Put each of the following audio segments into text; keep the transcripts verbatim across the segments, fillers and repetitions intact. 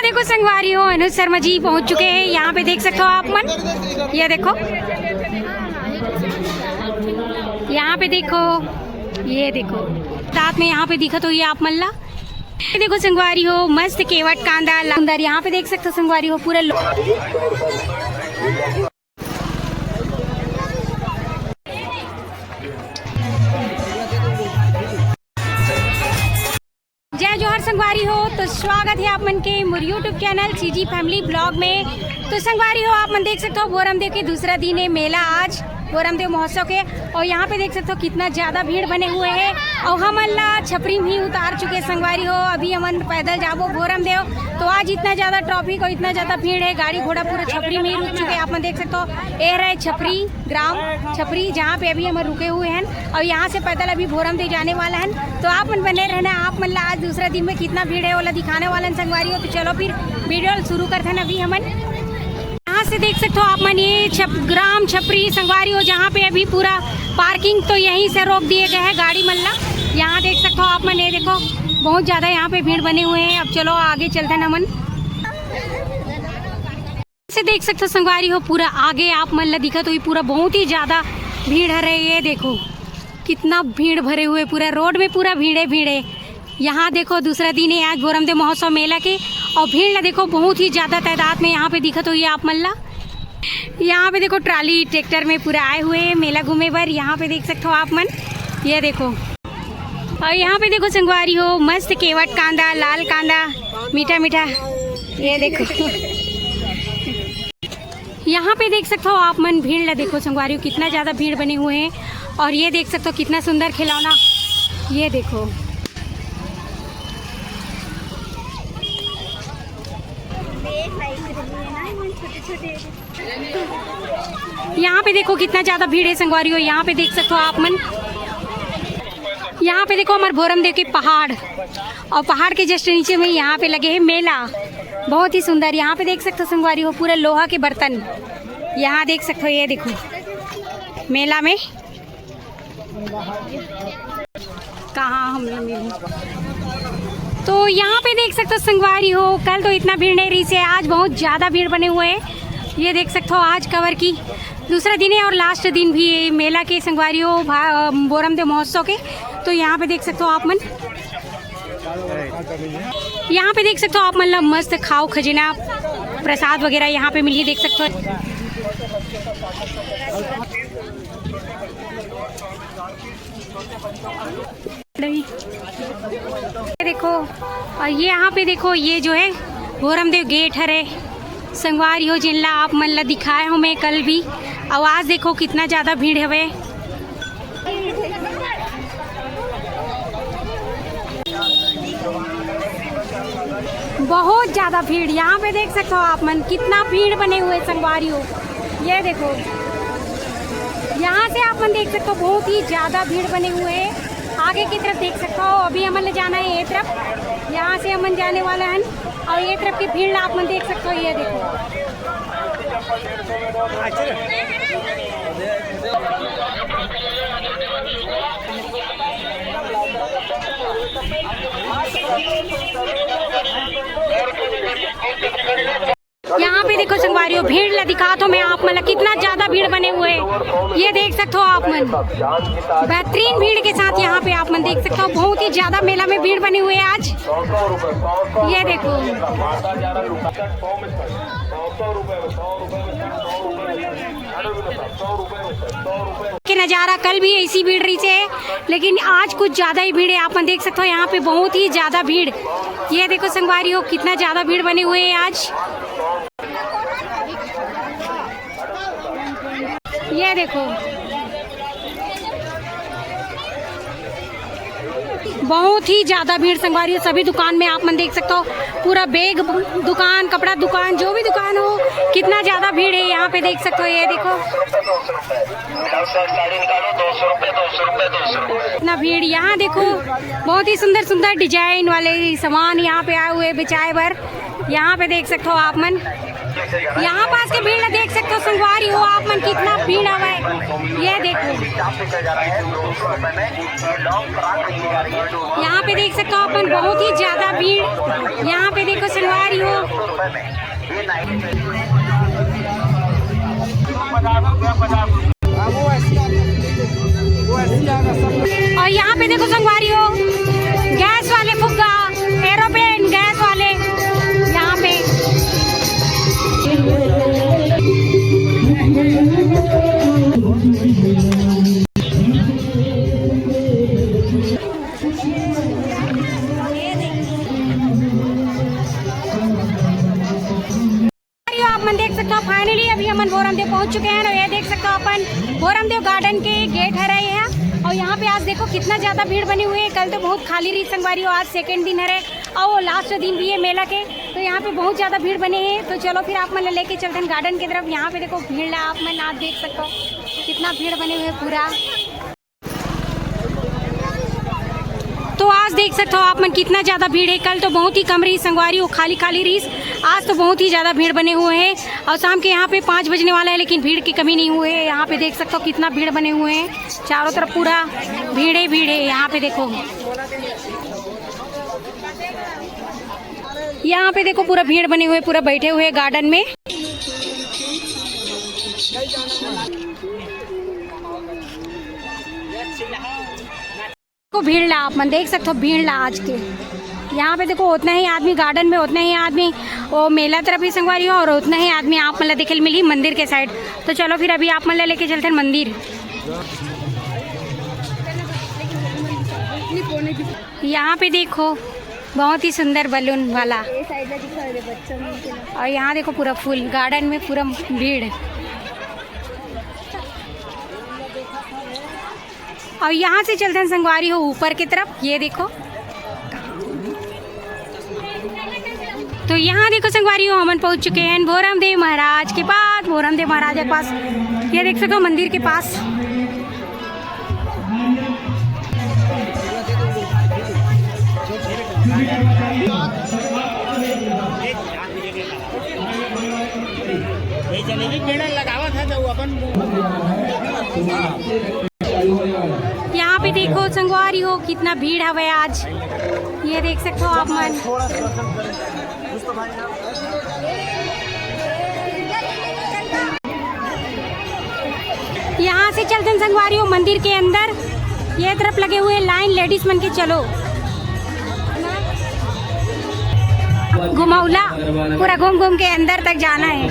देखो संगवारी हो, अनुज शर्मा जी पहुंच चुके हैं। यहाँ पे देख सकते हो आप मन, ये देखो, यहाँ पे देखो, ये देखो, रात में यहाँ पे दिखत होही आप मन ला। ये देखो संगवारी हो, मस्त केवट कांदा ला-, अंदर यहाँ पे देख सकते हो संगवारी हो, पूरा लो- जय जोहार संगवारी हो, तो स्वागत है आप मन के मोर YouTube channel CG family blog में। तो संगवारी हो, आप मन देख सकते हो भोरमदेव के दूसरा दिन है मेला आज, भोरमदेव महोत्सव के। और यहाँ पे देख सकते हो कितना ज्यादा भीड़ बने हुए हैं। और हमन ला छपरी में ही उतार चुके संगवारी हो, अभी हमन पैदल जाबो भोरमदेव। तो आज इतना ज्यादा ट्रैफिक और इतना ज्यादा भीड़ है, गाड़ी घोड़ा पूरा छपरी में ही रुक चुके हैं। आप मन देख सकते हो, ये रहे छपरी, ग्राम छपरी, जहाँ पे अभी हम रुके हुए हैं। और यहाँ से पैदल अभी भोरमदेव जाने वाला है। तो आप मन बने रहना, आप मन ला आज दूसरा दिन में कितना भीड़ है, ओला दिखाने वाला है संगवारी हो। तो चलो फिर वीडियो शुरू करते हैं अभी हमन। यहाँ से देख सकते हो आप मन, ये छप-, ग्राम छपरी संगवारी हो, जहाँ पे अभी पूरा पार्किंग तो यहीं से रोक दिए गए हैं गाड़ी मन ला। यहाँ देख सकते हो आप मन, ये देखो बहुत ज्यादा यहाँ पे भीड़ बने हुए हैं। अब चलो आगे चलते हैं हमन। से देख सकते हो संगवारी हो, पूरा आगे आप मन ला दिखत होही, पूरा बहुत ही ज्यादा भीड़ हरे। ये देखो कितना भीड़ भरे हुए, पूरा रोड में पूरा भीड़े भीड़े। यहाँ देखो दूसरा दिन है आज भोरमदेव महोत्सव मेला के, और भीड़ ला देखो बहुत ही ज्यादा तादाद में यहाँ पे दिखत होही आप मन ला। यहाँ पे देखो ट्राली ट्रैक्टर में पूरा आए हुए हैं मेला घूमे बर। यहाँ पे देख सकते हो आप मन, ये देखो। और यहाँ पे देखो संगवारी हो, मस्त केवट कांदा, लाल कांदा, मीठा मीठा। ये देखो, यहाँ पे देख सकते हो आप मन, भीड़ ला देखो संगवारी हो, कितना ज्यादा भीड़ बने हुए हैं। और ये देख सकते हो कितना सुंदर खिलौना, ये देखो। यहाँ पे देखो कितना ज्यादा भीड़ है संगवारी हो। यहाँ पे देख सकते हो आप मन, यहाँ पे देखो हमारे भोरमदेव के पहाड़, और पहाड़ के जस्ट नीचे में यहाँ पे लगे है मेला, बहुत ही सुंदर। यहाँ पे देख सकते हो संगवारी हो, पूरा लोहा के बर्तन। यहाँ देख सकते हो, ये देखो मेला में कहाँ हमने मिली। तो यहाँ पे देख सकते हो संगवारी हो, कल तो इतना भीड़ नहीं रही से, आज बहुत ज्यादा भीड़ बने हुए हैं। ये देख सकते हो आज कवर की दूसरा दिन है और लास्ट दिन भी है मेला के संगवारी हो, भा-, अ, बोरमदेव महोत्सव के। तो यहाँ पे देख सकते हो आप मन, यहाँ पे देख सकते हो आप मन ला मस्त खाव खजेना प्रसाद वगैरह यहाँ पे मिली, देख सकते हो। ये देखो, और ये यहाँ पे देखो, ये जो है भोरमदेव गेट हरे संगवारी हो, जिनला आप मन ला दिखाए हो मैं कल भी। और आज देखो कितना ज्यादा भीड़ हवे, बहुत ज्यादा भीड़। यहाँ पे देख सकते हो आप मन, कितना भीड़ बने हुए संगवारी हो। ये देखो, यहाँ से आप मन देख सकते हो, बहुत ही ज्यादा भीड़ बने हुए हैं। आगे की तरफ देख सकते हो, अभी हमन ले जाना है ये तरफ, यहाँ से हमन जाने वाला है। और ये तरफ की भीड़ आप मन देख सकते हो, ये देखो। यहाँ पे देखो संगवारी हो, भीड़ ला दिखात हो मैं आप मन ला, कितना ज्यादा भीड़ बने हुए हैं। ये देख सकते हो आप मन, बेहतरीन भीड़ के साथ यहाँ पे आप मन देख सकते हो, बहुत ही ज्यादा मेला में भीड़ बनी हुई है आज। ये देखो, के नजारा कल भी ऐसी भीड़ रही से, लेकिन आज कुछ ज्यादा ही भीड़ है। आप मन देख सकते हो यहाँ पे बहुत ही ज्यादा भीड़। ये देखो संगवारी हो, कितना ज्यादा भीड़ बने हुए हैं आज। ये देखो, बहुत ही ज्यादा भीड़ संगवारी हो। सभी दुकान में आप मन देख सकते हो, पूरा बैग, दुकान, कपड़ा दुकान, जो भी दुकान हो, कितना ज्यादा भीड़ है यहाँ पे देख सकते हो। ये देखो, इतना भीड़। यहाँ देखो, बहुत ही सुंदर सुंदर डिजाइन वाले सामान यहाँ पे आए हुए बिचाए बर। यहाँ पे देख सकते हो आप मन, यहाँ पास के भीड़ ला देख सकते हो संगवारी हो आप मन, कितना भीड़ हवय। ये देखो, यहाँ पे देख सकते हो अपन, बहुत ही ज्यादा भीड़। यहाँ पे देखो संगवारी हो, और यहाँ पे देखो संगवारी हो, गैस वाले फुग्गा, एरोप्लेन गैस वाले यहाँ पे। आप मन देख सकते हो, finally अभी हमन भोरमदेव पहुंच चुके हैं और ये देख सकते हो अपन भोरमदेव गार्डन के गेट हरे हैं। और यहाँ पे आज देखो कितना ज्यादा भीड़ बनी हुई है। कल तो बहुत खाली रही संगवारी हो, आज सेकंड दिन हरे और लास्ट दिन भी है मेला के, तो यहाँ पे बहुत ज्यादा भीड़ बने हैं। तो चलो फिर आप मन लेके चलते हैं गार्डन की तरफ। यहाँ पे देखो भीड़ ला आप मन आज देख सकते हो कितना भीड़ बने हुए है पूरा। तो आज देख सकते हो आप मन कितना ज्यादा भीड़ है। कल तो बहुत ही कम रही संगवारी हो, खाली खाली रही। आज तो बहुत ही ज्यादा भीड़ बने हुए हैं और शाम के यहाँ पे पाँच बजने वाला है, लेकिन भीड़ की कमी नहीं हुई है। यहाँ पे देख सकते हो कितना भीड़ बने हुए हैं, चारों तरफ पूरा भीड़ ही भीड़ है। यहाँ पे देखो, यहाँ पे देखो पूरा भीड़ बने हुए, पूरा बैठे हुए गार्डन में। को भीड़ ला आप मन देख सकते हो, भीड़ ला आज के यहाँ पे देखो, उतना ही आदमी गार्डन में, उतना ही आदमी वो मेला तरफ ही संगवारी हो, और उतना ही आदमी आप मन ला देखे मिली मंदिर के साइड। तो चलो फिर अभी आप मन ला लेके चलते हैं मंदिर। यहाँ पे देखो, बहुत ही सुंदर बलून वाला, और यहाँ देखो पूरा फुल गार्डन में पूरा भीड़। और यहाँ से चलते हैं संगवारी हो ऊपर की तरफ। ये देखो, तो यहाँ देखो संगवारी हो, हमन पहुँच चुके हैं भोरमदेव महाराज के पास। भोरमदेव महाराज के पास, ये देख सकते हो मंदिर के पास। ये जलेबी पेड़ा लगावा था तो अपन। यहाँ पे देखो संगवारी हो, कितना भीड़ हवे आज। ये देख सकते हो आप मन। यहाँ से चलते हैं संगवारी हो मंदिर के अंदर। ये तरफ लगे हुए लाइन लेडीज मन के, चलो घुमौला पूरा घूम घूम के अंदर तक जाना है।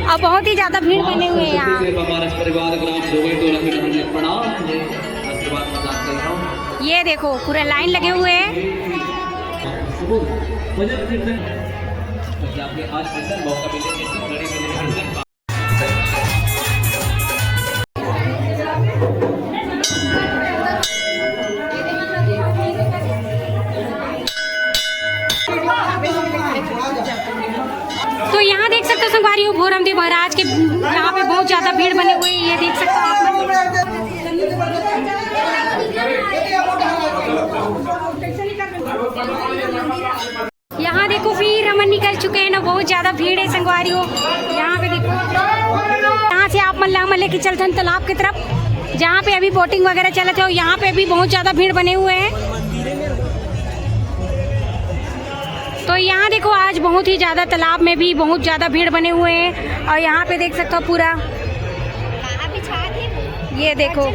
और बहुत ही ज्यादा भीड़ बने हुए हैं यहाँ। ये देखो पूरा लाइन लगे हुए हैं। तो यहाँ देख सकते हो संगवारी हो, भोरमदेव महाराज के यहाँ पे बहुत ज्यादा भीड़ बने हुए हैं। ये देख सकते हो आप। यहाँ देखो फिर हमन निकल चुके हैं ना, बहुत ज्यादा भीड़ है संगवारी हो। यहाँ पे देखो, यहाँ से आप मन ला हमन लेके चलथन तालाब की तरफ, जहाँ पे अभी बोटिंग वगैरह चलत है। और यहाँ पे भी बहुत ज्यादा भीड़ बने हुए हैं। तो यहाँ देखो, आज बहुत ही ज्यादा तालाब में भी बहुत ज्यादा भीड़ बने हुए हैं। और यहाँ पे देख सकते हो पूरा, ये देखो,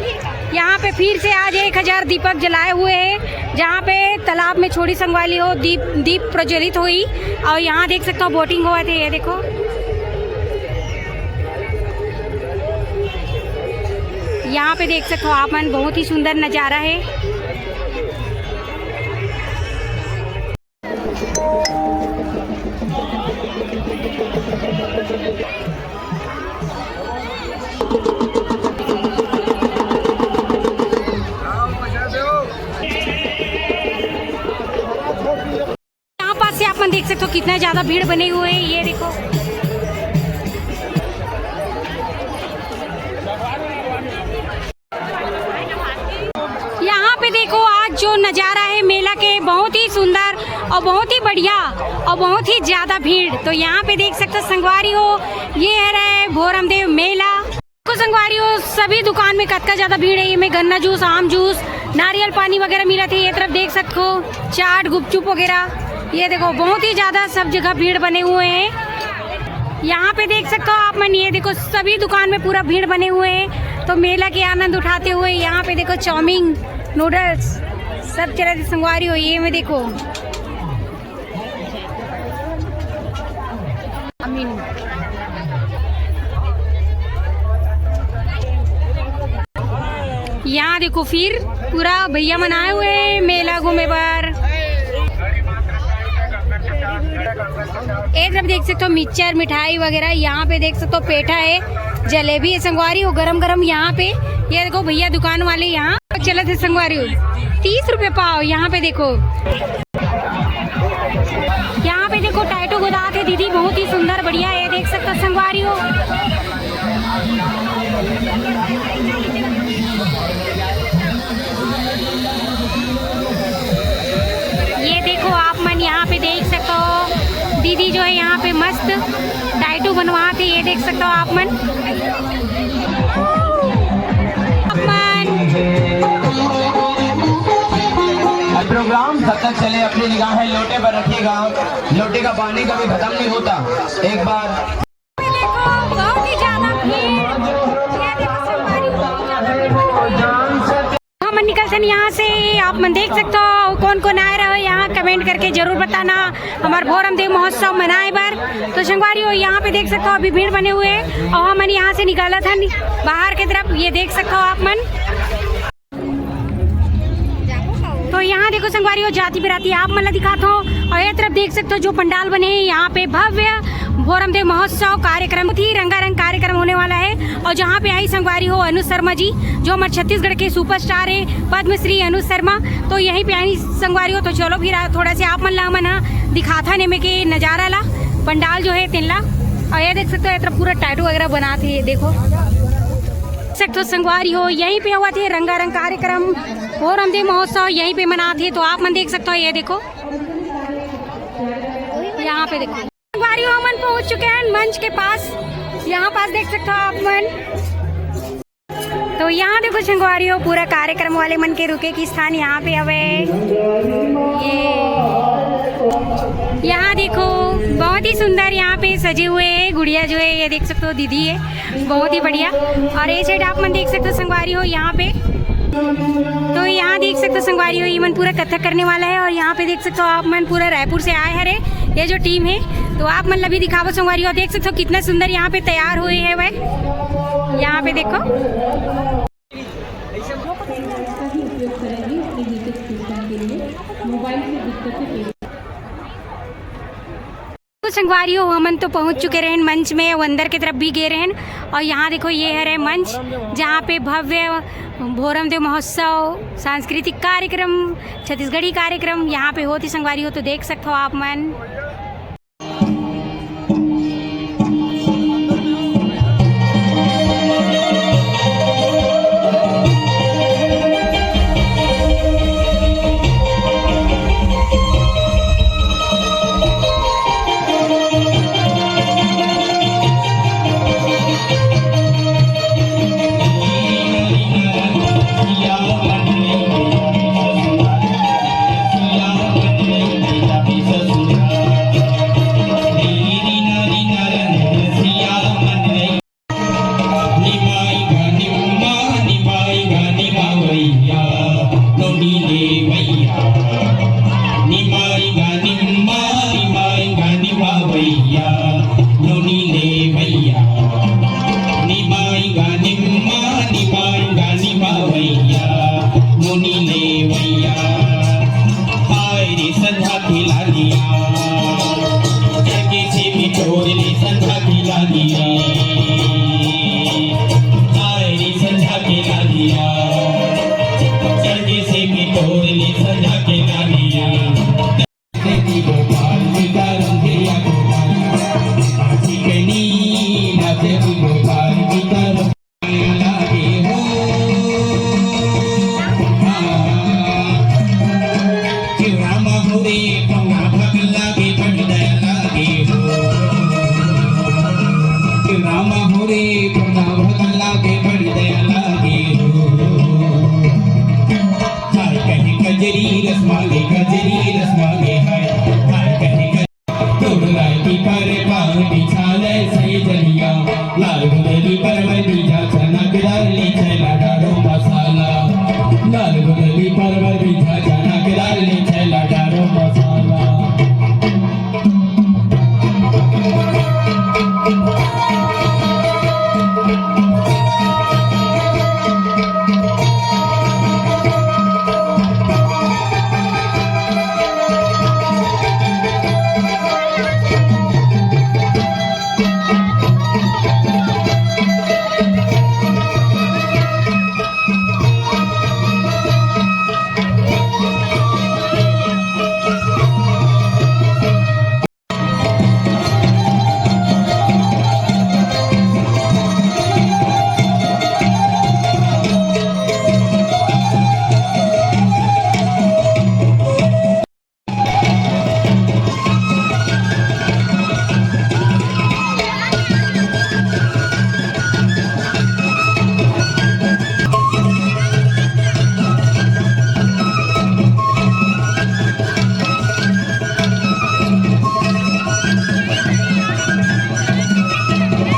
यहाँ पे फिर से आज एक हजार दीपक जलाए हुए हैं, जहाँ पे तालाब में छोड़ी संगवारी हो, दीप, दीप प्रज्वलित हुई। और यहाँ देख सकते हो बोटिंग हुआ थे। ये देखो, यहाँ पे देख सकते हो आप मन, बहुत ही सुंदर नजारा है। यहाँ पास से आप मन देख सकते हो कितना ज्यादा भीड़ बने हुए हैं। ये देखो, यहाँ पे देखो आज जो नजारा है मेला के, बहुत ही सुंदर, और बहुत ही बढ़िया और बहुत ही ज्यादा भीड़। तो यहाँ पे देख सकते हो संगवारी हो, ये हरे भोरमदेव मेला। तो संगवारी हो, सभी दुकान में कतका ज्यादा भीड़ है। ये में गन्ना जूस, आम जूस, नारियल पानी वगैरह मिलत हे। ये तरफ देख सकते हो चाट, गुपचुप वगैरह। ये देखो, बहुत ही ज्यादा सब जगह भीड़ बने हुए हैं। यहाँ पे देख सकते हो आप मन, ये देखो सभी दुकान में पूरा भीड़ बने हुए हैं। तो मेला के आनंद उठाते हुए यहाँ पे देखो चाउमीन, नूडल्स सब चलत हे संगवारी हो। ये में देखो, यहाँ देखो फिर पूरा भैया मन आए हुए हैं मेला घूमे बर। ए तरफ देख सकते हो मिक्सचर, मिठाई वगैरह। यहाँ पे देख सकते हो पेठा है, जलेबी है संगवारी हो, गरम गरम। यहाँ पे ये देखो भैया दुकान वाले यहाँ चलत हे संगवारी हो, तीस रुपये पाव। यहाँ पे देखो, यहाँ पे देखो टैटू गुदात हे दीदी, बहुत ही सुंदर, बढ़िया है। देख सकते हो संगवारी हो, ये देखो आप मन यहाँ पे देख सकते हो, दीदी जो है यहाँ पे मस्त टैटू बनवात हे। ये देख सकते हो आप मन, आप मन। प्रोग्राम जब तक चले, अपनी निगाहें लोटे पर रखिएगा। लोटे का पानी कभी खत्म नहीं होता। एक बार देखो, बहुत ही ज्यादा भीड़। ये देखो, संगवारी, बहुत ही ज्यादा भीड़। हम निकलते हैं यहाँ से। आप मन देख सकते हो, कौन कौन आए रहे हो यहाँ, कमेंट करके जरूर बताना। हमार भोरमदेव महोत्सव मनाए बर। तो संगवारी हो, यहाँ पे देख सकते हो, अभी भीड़ बने हुए हैं और हमन यहाँ से निकलत हन बाहर के तरफ। ये देख सकते हो आप मन। तो यहाँ देखो संगवारी हो, जाति बिराती आप मन ला दिखात हो। और ये तरफ देख सकते हो जो पंडाल बने हैं, यहाँ पे भव्य भोरमदेव महोत्सव कार्यक्रम, बहुत ही रंगारंग कार्यक्रम होने वाला है। और जहाँ पे आई संगवारी हो अनुज शर्मा जी, जो हमारे छत्तीसगढ़ के सुपरस्टार है पद्मश्री अनुज शर्मा, तो यहीं पे आई संगवारी हो। तो चलो फिर आ-, थोड़ा से आप मन ला हमन ह दिखाथन एमे के नजारा ला, पंडाल जो है तेन ला। और ये देख सकते हो, ये तरफ पूरा टैटू वगैरह बनात हे, ये देखो। देख सकते हो संगवारी हो, यहीं पे होवत हे रंगारंग कार्यक्रम, भोरमदेव महोत्सव यहीं पे मनात हे। तो आप मन देख सकते हो, ये देखो, यहाँ पे देखो संगवारी हो, हमन पहुंच चुके हैं मंच के पास। यहाँ पास देख सकते हो आप मन। तो यहाँ देखो संगवारी हो, पूरा कार्यक्रम वाले मन के रुके के स्थान यहाँ पे हवे। ये यहाँ देखो, बहुत ही सुंदर यहाँ पे सजे हुए हैं। गुड़िया जो है, ये देख सकते हो, दीदी है, बहुत ही बढ़िया। और ये साइड आप मन देख सकते हो संगवारी हो, यहाँ पे, तो यहाँ देख सकते हो संगवारी हो, ये मन पूरा कथक करने वाला है। और यहाँ पे देख सकते हो आप मन, पूरा रायपुर से आए हरे ये जो टीम है। तो आप मन ला भी दिखावत संगवारी हो, देख सकते हो कितना सुंदर यहाँ पे तैयार हुए है वह। यहाँ पे देखो, तो संगवारी हो, हमन तो पहुंच चुके रहेन मंच में, अउ अंदर के तरफ भी गे रहेन। और यहाँ देखो, ये हरे मंच, जहाँ पे भव्य भोरमदेव महोत्सव, सांस्कृतिक कार्यक्रम, छत्तीसगढ़ी कार्यक्रम यहाँ पे होत हे संगवारी हो, तो देख सकत हो आप मन। के बड़ी दया लागे हो। हाय कहे कजरी रस मांगे, कजरी रस मांगे, हाय, हाय कहे कजरी। तोड़ लाए पीपर पान बिछा ले सही जलिया, लाल गुदली परवर बीजा चना के डाल ले छैला डारो मसाला। लाल गुदली परवर बीजा चना के डाल ले छैला डारो मसाला।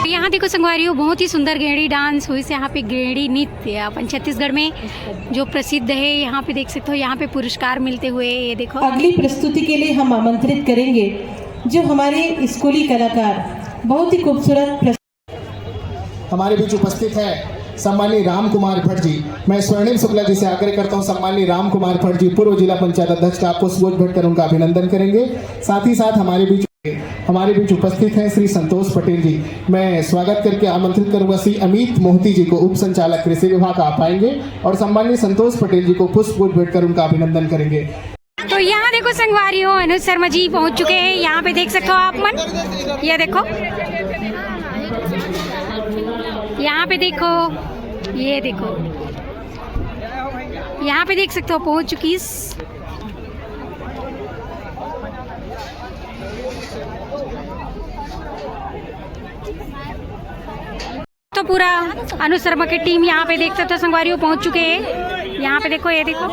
यहाँ देखो संगवारी हो, बहुत ही सुंदर गेड़ी डांस होइस यहाँ पे, गेड़ी नृत्य अपन छत्तीसगढ़ में जो प्रसिद्ध है। यहाँ पे देख सकते हो, यहाँ पे पुरस्कार मिलते हुए, ये देखो। अगली प्रस्तुति के लिए हम आमंत्रित करेंगे जो हमारे स्कूली कलाकार, बहुत ही खूबसूरत प्रस्तुति। हमारे बीच उपस्थित है सम्माननीय राम कुमार भट्ट जी। मैं स्वर्णिम शुक्ला जी से आग्रह करता हूं, सम्माननीय राम कुमार भट्ट जी, पूर्व जिला पंचायत अध्यक्ष, आपको पुष्पगुच्छ भेंट कर उनका अभिनंदन करेंगे। साथ ही साथ हमारे बीच, हमारे बीच उपस्थित हैं श्री संतोष पटेल जी। मैं स्वागत करके आमंत्रित करूंगा श्री अमित मोहती जी को, उप संचालक कृषि विभाग, आप आएंगे और सम्माननीय संतोष पटेल जी को पुष्पगुच्छ भेंट कर उनका अभिनंदन करेंगे। तो यहाँ देखो संगवारी हो, अनुज शर्मा जी पहुंच चुके हैं। यहाँ पे देख सकते हो आप मन, ये देखो, यहाँ पे देखो, ये देखो, यहाँ पे देख सकते हो पहुंच चुकी इस तो पूरा अनुज शर्मा की टीम यहाँ पे देख सकते हो संगवारी हो पहुंच चुके हैं। यहाँ पे देखो, ये देखो,